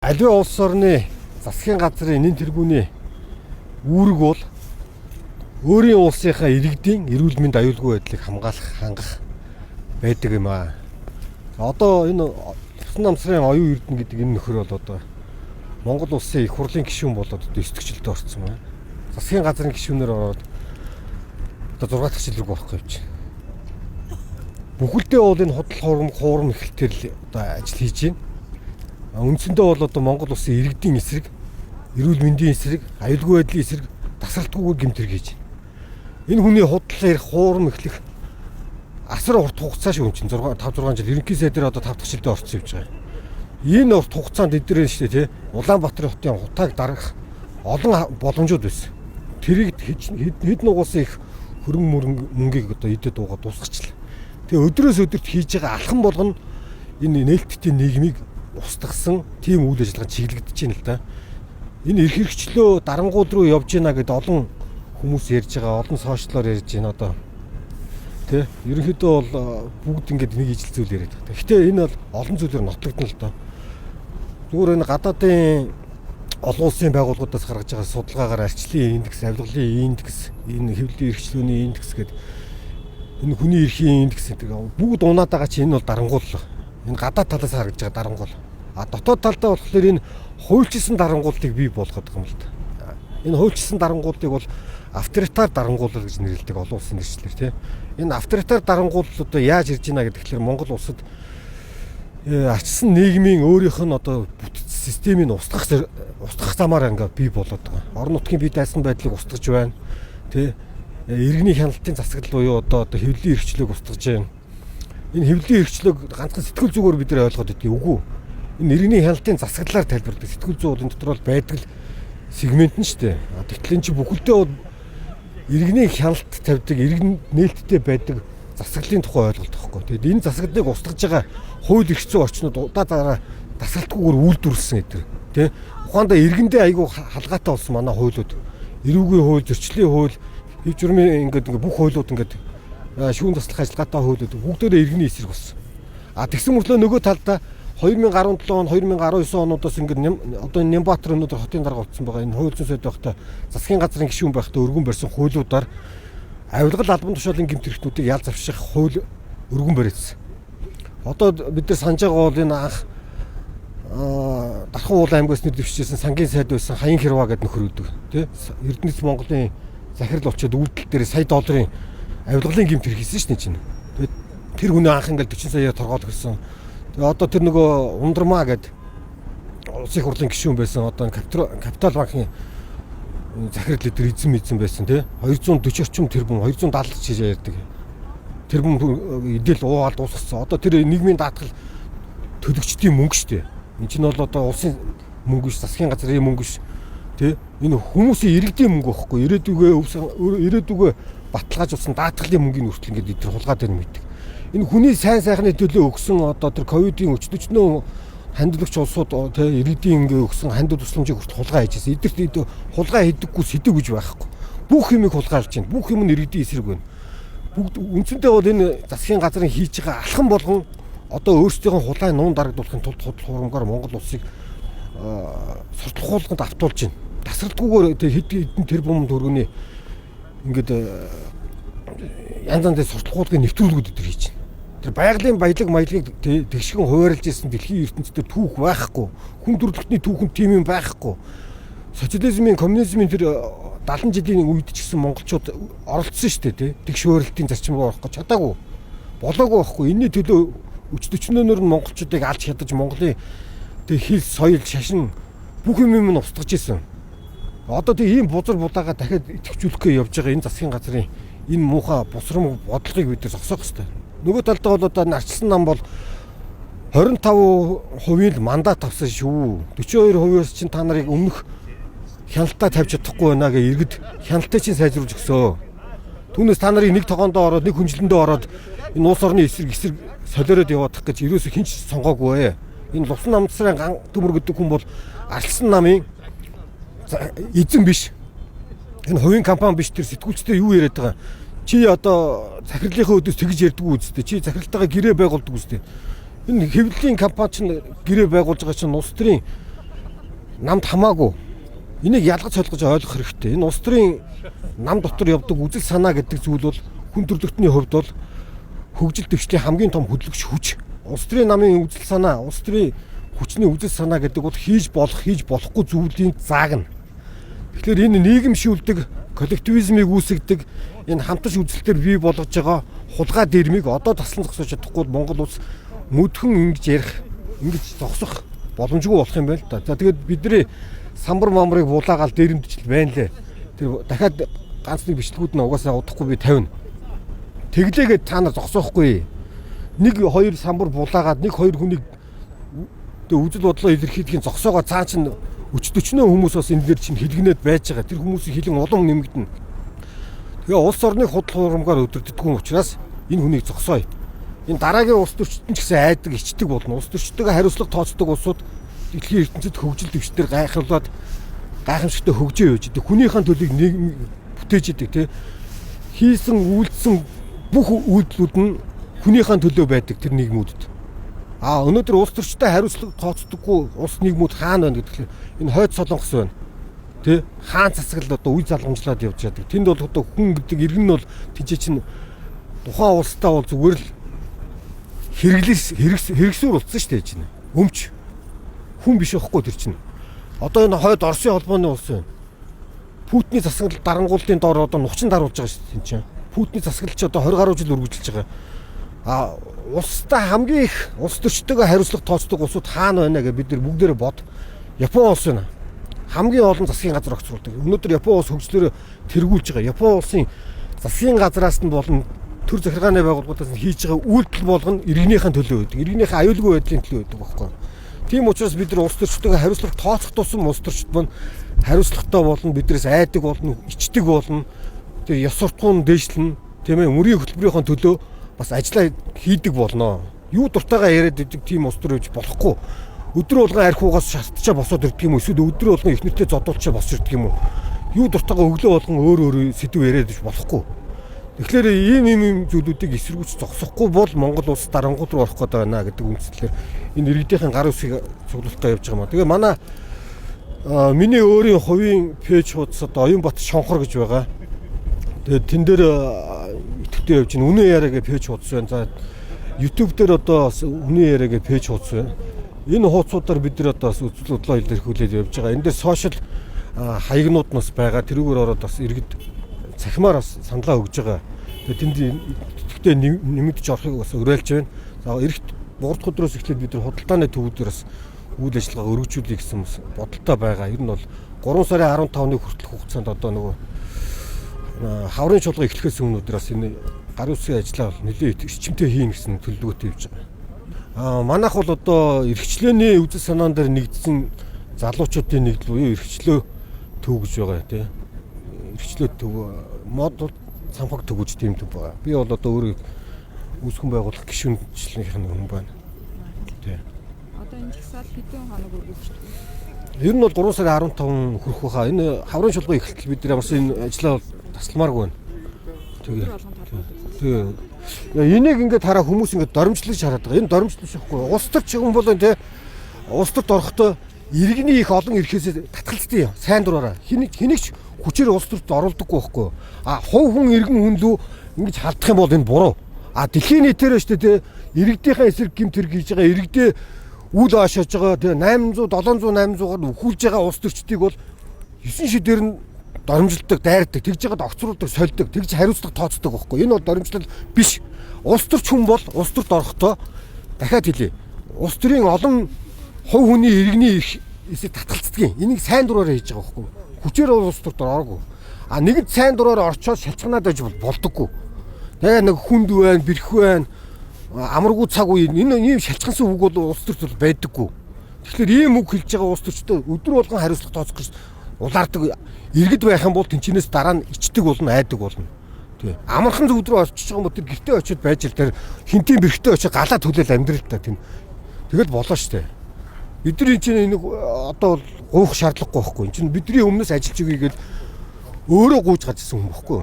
Аливаа улс орны засгийн газрын нэн тэргүүний үүрэг бол өөрийн улсынхаа иргэдийн эрүүл мэнд, аюулгүй байдлыг хамгаалах, хангах байдаг юм аа. Одоо энэ Лувсан намсрын Оюун Эрдэнэ гэдэг энэ нөхөр бол одоо Монгол улсын их хурлын гишүүн болоод одоо 9 дэх жилдээ орсон байна. Засгийн газрын гишүүнээр ороод одоо 6 дахь жил рүү орохгүй юм чинь. Бүхэлдээ бол энэ худал хуурам эхлэлтээр л одоо ажил хийж байна. Үндсэндээ бол одоо Монгол улсын иргэдийн эсрэг, эрүүл мэндийн эсрэг, аюулгүй байдлын эсрэг тасралтгүйгээр гэмтэр хийж байна. Энэ хүний худлаа ярих, хуурам эхлэх асар урт хугацаа шүү чинь 6 5 6 жил ерөнхий сайдаар одоо 5 дахь жилдээ орсон юм байгаа. Энэ урт хугацаанд эдгээр нь шүү дээ, тий. Улаанбаатарын хотын хутааг дарах олон боломжууд байсан. Тэрийг хэд нугуулсан их хөрөнгө мөнгийг одоо идэд дуугаа дуусгачлаа. Тэгээ өдрөөс өдөрт хийж байгаа алхам болгоно энэ нээлттэй нийгмийг устгасан тийм үйл ажиллагаа чиглэгдэж байна л да. Энэ эрх хэрэгчлөө дарангуул руу явж гинэ гэдээ олон хүмүүс ярьж байгаа, олон сошиалор ярьж байна одоо. Тэ, ерөнхийдөө бол бүгд ингээд нэг ижил зүйл яриад байгаа. Гэхдээ энэ бол олон зүйлээр нотлогдно л доо. Зүгээр энэ гадаадын олон улсын байгууллагуудаас гаргаж байгаа судалгаагаар арчлын индекс, авилгалын индекс, энэ хэвлэлийн эрхчлөөний индекс гэдэг энэ хүний эрхийн индекс гэдэг бүгд унаад байгаа чинь энэ бол дарангуул. Энэ гадаад талаас харагдж байгаа дарангуул. А дотоод талдаа болохоор энэ хуульчилсан дарангууллыг бий болгоод байгаа юм л да. Энэ хуульчилсан дарангууллыг бол авторитар дарангуулал гэж нэрлэдэг олон улсын нэршлэр, тийм. Энэ авторитар дарангуулал одоо яаж ирж байна гэдэг тэгэхээр Монгол улсад арчилсан нийгмийн өөрийнх нь одоо бүтэц системийг устгах замаар ингээ бий болоод байгаа. Орон нутгийн бие дайсан байдлыг устгаж байна. Тэ, иргэний хяналтын засаглал буюу одоо хэвлэлийн эрхчлөөг устгаж байна. Энэ хэвлэлийн эрхчлөөг ганцхан сэтгэл зүгээр бид нар ойлгоод байдгийг үгүй. Энэ иргэний хяналтын засаглалаар тайлбарладаг. Сэтгэл зүй бол энэ дотор бол байдаг л сегмент нь шүү дээ. Тэгтэл энэ чинь бүхэлдээ бол иргэний хяналт тавьдаг, иргэн нээлттэй байдаг засаглалын тухай ойлголт байхгүй. Тэгэд энэ засаглалыг устгаж байгаа хууль эрх зүйн орчнууд удаа дараа тасралтгүйгээр үйлдвэрлэсэн гэдэг. Тэ? Ухаандаа иргэндээ айгүй халгаатай болсон манай хуулиуд. Эрүүгийн хууль, зөрчлийн хууль, хэв журмын ингээд бүх хуулиуд ингээд шүүн таслах ажиллагаатай хуулиуд бүгдээрээ иргэний эсрэг болсон. А тэгсэн мөртлөө нөгөө талдаа 2017 он, 2019 онуудаас ингээд одоо Нямбатар өнөөдөр хотын дарга болсон байгаа. Энэ хууль зүйн сайд байхдаа, засгийн газрын гишүүн байхдаа өргөн барьсан хуулиудаар авилгал, албан тушаалын гэмт хэрэгтнүүдийг ял завших хууль өргөн барьсан. Одоо бид нар санаж байгаа бол энэ анх Дархан уул аймгаас нэр дэвшижсэн сангийн сайд байсан Хаян Хэрва гэдэг нөхөр өгдөг, тий. Эрдэнэс Монголын захирал болчоод үйлдэл дээр сая долларын авилгалын гэмт хэрэг хийсэн шүү дээ чинь. Тэгээд тэр хүний анх ингээл 40 саяар торгоол өгсөн. Тэгээ одоо тэр нөгөө Ундрмаа гэдэг улсын их хурлын гишүүн байсан, одоо Капитал банкын захирал дээр эзэн байсан, тий. 240 орчим тэрбум, 270 ч гэж ярьдаг. Тэрбум идэл уугаал дуусгасан. Одоо тэр нийгмийн даатгал төлөгчдийн мөнгө шүү дээ. Энэ чинь бол одоо улсын мөнгө биш, засгийн газрын мөнгө биш. Тэ? Энэ хүмүүсийн иргэдийн мөнгө байхгүй. Ирээдүгөө баталгаажуулсан даатгалын мөнгийг хүртэл ингээд эдгээр хулгаад байна мэддэг. Энэ хүний сайн сайхны төлөө өгсөн одоо тэр ковидын өчнөчнөө хандлагч улсууд, тэ, иргэдийн ингээ өгсөн хандив тусламжийг хүртэл хулгай хийж байсан. Эдгэрт хулгай хийдэггүй сэдэв гэж байхгүй. Бүх юмыг хулгайлж байна. Бүх юм нь иргэдийн эсрэг байна. Бүгд үндсэндээ бол энэ засгийн газрын хийж байгаа алхам болгон одоо өөрсдийнхөө хулгай нуун дарагдуулахын тулд худал хуурмгаар Монгол улсыг сурталхуулганд автуулж байна. Тасралтгүйгээр хэд хэдэн тэрбум төгрөгийн ингээд янз янзын сурталхуулгын нэвтрүүлгүүд өдр хийж байна. Тэр байгалийн баялаг маялгийг тэгшгэн хуваарлж ирсэн дэлхийн ертөнцийн түүх байхгүй. Хүн төрөлхтний түүхэнд тийм юм байхгүй. Социализмын, коммунизмын тэр 70 жилийн үед ч гэсэн монголчууд оролцсон шүү дээ, тий. Тэгш хуваарлтын зарчим руу орох гэж чадаагүй. Болоогүй байхгүй. Энийний төлөө өч төчнөөнөр нь монголчуудыг алж хядаж Монголын тэг хэл, соёл, шашин бүх юм нь устгаж исэн. Одоо тэг ийм бузар будаага дахиад идэвхжүүлэх гэж явж байгаа энэ засгийн газрын энэ муухай бусрам бодлогыг бид нар зогсоох хэрэгтэй. Нөгөө талдаа бол одоо арчилсан нам бол 25% л мандат авсан шүү. 42%-аас чинь та нарыг өмнөх хяналтаа тавьж чадахгүй байна гэж иргэд хяналтыг чинь сайжруулж өгсөө. Түүнээс та нарыг нэг тогоондоо ороод, нэг хүнжлэндээ ороод энэ улс орны эсрэг солиороод яваадах гэж ерөөсөө хэн ч сонгоогүй. Энэ Лувсан намцрын ган төмөр гэдэг хүн бол арчилсан намын эзэн биш. Энэ хувийн компани биш. Тэр сэтгүүлчдээ юу яриад байгаа? Чи одоо захирлынхаа өдөөс тэгж ярьдгүй үстэй. Чи захиралтайгаа гэрээ байгуулдаг үстэй. Энэ хэвлэлийн компани чинь гэрээ байгуулж байгаа чинь улс төрийн Намд хамаагүй. Энийг ялгаж солигож ойлгох хэрэгтэй. Энэ улс төрийн нам дотор явдаг үзэл санаа гэдэг зүйл бол хүн төрөлхтний хувьд бол хөгжил дэвшлийн хамгийн том хөдөлгөгч хүч. Улс төрийн намын үзэл санаа, улс төрийн хүчний үзэл санаа гэдэг бол хийж болох, хийж болохгүй зүйлийн зааг нь. Тэгэхээр энэ нийгэмшүүлдэг, коллективизмыг үүсгэдэг энэ хамтарч үзэлтээр бий болгож байгаа хулгай дэрмийг одоо таслан зогсоож чадахгүй бол Монгол улс мөдхөн ингэж ярих, ингэж зогсох боломжгүй болох юм байна л да. За тэгээд бидний самбар мамрыг булаагаал дээрэмдчил байна лээ. Тэр дахиад ганц нэг бичлэгүүд нь угаасаа удахгүй би тавина. Тэглээгээд та нар зогсоохгүй. Нэг хоёр самбар булаагаад нэг хоёр хүнийг тэг үзэл бодлоо илэрхийлэхийн зогсоогоо цаа чинь өч төчнөө хүмүүс бас энэ дээр чинь хилгэнээд байж байгаа. Тэр хүмүүсийн хилэн улам нэмэгдэнэ. Тэгээ улс орныг худал хуурмгаар өдөрддөггүй учраас энэ хүнийг зогсооё. Энэ дараагийн улс төрчид нь ч гэсэн айдаг, ичдэг болно. Улс төрчдөө хариуцлага тооцдог улсууд дэлхийн ертөнцид хөгжил дэвшдэр гайхуулаад гайхамшигтай хөгжөө явж идэг. Хүнийхэн төлийг нийгэм бүтээж идэг тий. Хийсэн үйлдсэн бүх үйлдэлүүд нь хүнийхэн төлөө байдаг тэр нийгмүүдэд. А өнөөдөр улс төрчдөө хариуцлага тооцдоггүй улс нийгмүүд хаана байна гэдгээр энэ хойд солонгос байна. Тэ хаан засаглал одоо үе залгамжлаад явж байдаг. Тэнд бол одоо хүн гэдэг иргэн нь бол тийч чинь тухайн улстай бол зүгээр л хэрэглээс хэрэгсүүр болсон шүү дээ чинь. Өмч хүн биш байхгүй тэр чинь. Одоо энэ хойд Оросын холбооны улс байна. Путиний засаглал дарангууллын доор одоо нучин даруулж байгаа шүү дээ тийм чинь. Путиний засаглал чи одоо 20 гаруй жил үргэлжилж байгаа. А улстай хамгийн их улс төрчдөөгөө хариуцлага тооцдог улсууд хаана байна гэж бид нар бүгдээрээ бод. Япон улс байна. Хамгийн олон засгийн газар огцруулдаг. Өнөөдөр Япон улс хөгжлөөрөө тэргүүлж байгаа. Япон улсын засгийн газраас нь болон төр захиргааны байгууллагуудаас нь хийж байгаа үйлдэл болгоно иргэнийхэн төлөө байдаг. Иргэнийхээ аюулгүй байдлын төлөө байдаг байхгүй. Тийм учраас бид нар улс төрчдөөгөө хариуцлага тооцох тусам улс төрчд мань хариуцлагатай болно, биднээс айдаг болно, ичдэг болно. Тэгээ ёс суртахуун дээшлэн, тийм ээ, мөрийн хөтөлбөрийнхөө төлөө бас ажиллаа хийдэг болно. Юу дуртайгаа яриад идэг тийм улс төр байж болохгүй. Өдөр болгон архиугаас шалтчаа босоод ирдэг юм уу? Эсвэл өдөр болгон их нэртэй зодуулчаа босч ирдэг юм уу? Юу дуртайгаа өглөө болгон өөр өөр сэдв яриад иж болохгүй. Тэгэхээр ийм ийм ийм зүйлүүдийг эсэргүүц зогсохгүй бол Монгол улс дарангууд руу орох гэдэг байна гэдэг үндслээр энэ иргэдийнхэн гар үсгийг цуглуултаа явж байгаа юм а. Тэгээ манай миний өөрийн хувийн пэйж хуудас одоо Оюнбат Шонхор гэж байгаа. Тэгээд тэн дээр идэвхтэй явж байна. Үнэн яриа гэх пэйж хуудас байна. За YouTube дээр одоо бас үнэн яриа гэх пэйж хуудас байна. Энэ хуудасуудаар бид нар одоо бас үзэл бодлоо илэрхийлээд явж байгаа. Энэ дээр сошиал хаягнууд нь бас байгаа. Тэрүүгээр ороод бас иргэд цахимаар бас саналаа өгж байгаа. Тэгээд тэнд идэвхтэй нэмэгдэж орохыг бас уриалж байна. За эрт 3 дахь өдрөөс эхлээд бид нар худалдааны төвүүдээр бас үйл ажиллагаа өргөжүүлье гэсэн бас бодолтой байгаа. Ер нь бол 3 сарын 15-ны хүртэлх хугацаанд одоо нөгөө хаврын чуулга эхлэхээс өмнө өдөр бас энэ гар үсгийн ажлаа бол нэлээд эрчимтэй хийнэ гэсэн төлөвлөгөөтэй явж байгаа. Манайх бол одоо эрхчлөөний үзэл санаан дээр нэгдсэн залуучуудын нэгдэл буюу эрхчлөө төв гэж байгаа тий. Эрхчлөө төв мод цамхаг төв гэж тийм төв байгаа. Би бол одоо өөрөө үүсгэн байгуулах гишүүнчлэнийх нь хүн байна. Тий. Одоо энэ жагсаал хэдэн хоног үргэлжлэх вэ? Ер нь бол 3 сарын 15 хүрэх байхаа. Энэ хаврын чуулган эхлэлт бид нар ямарсан энэ ажлаа бол тасламааргүй байна. Тэгээ. Тэгээ. Энийг ингээд хараа хүмүүс ингээд доромжлож хараад байгаа. Энэ доромжлол биш байхгүй. Улс төрч хүн бол энэ улс төрт орохдоо иргэний их олон эрхээс татгалздаг юм. Сайн дураараа. Хэнийг ч хүчээр улс төрт оруулдаггүй байхгүй. А хувь хүн иргэн хүн лүү ингэж халдах юм бол энэ буруу. А дэлхийн нийтээр шүү дээ иргэдийнхээ эсрэг гэмт хэрэг хийж байгаа, иргэдээ үл аашааж байгаа, тэгээ 800 700 800-аар өхүүлж байгаа улс төрчдийг бол 9 шидээр нь доромжилдог, дайрдаг, тэгж жагаад огцруулдаг, сольдог, тэгж хариуцлага тооцдог байхгүй. Энэ бол доромжлол биш. Улс төрч хүн бол улс төрт орохдоо дахиад хэлье. Улс төрийн олон хувь хүний иргэний эрх эсрэг татгалцдаг юм. Энийг сайн дураараа хийж байгаа байхгүй. Хүчээр улс төрт ороогүй. А нэгэнт сайн дураараа орчоод шалчганаад байж болдоггүй. Тэгээ нэг хүнд байна, бэрх байна, амаргүй цаг үе энэ ийм шалчгансан үг бол улс төрт бол байдаггүй. Тэгэхээр ийм үг хэлж байгаа улс төрчдөө өдөр болгон хариуцлага тооцох гэж улаардаг иргэд байх юм бол тэнчнээс дараа нь ичдэг болно, айдаг болно. Тий. Амархан зүг рүү очиж байгаа юм бол тэр гэртээ очиод байж л тэр хинтийн бэрхтээ очиод галаа түлээл амьдрал та тийм. Тэгэл болоо штэ. Бидний чинь энийг одоо бол гуйх шаардлагагүй байхгүй. Энд чинь бидний өмнөөс ажиллаж өгье гэж өөрөө гуйж гарч ирсэн хүн байхгүй.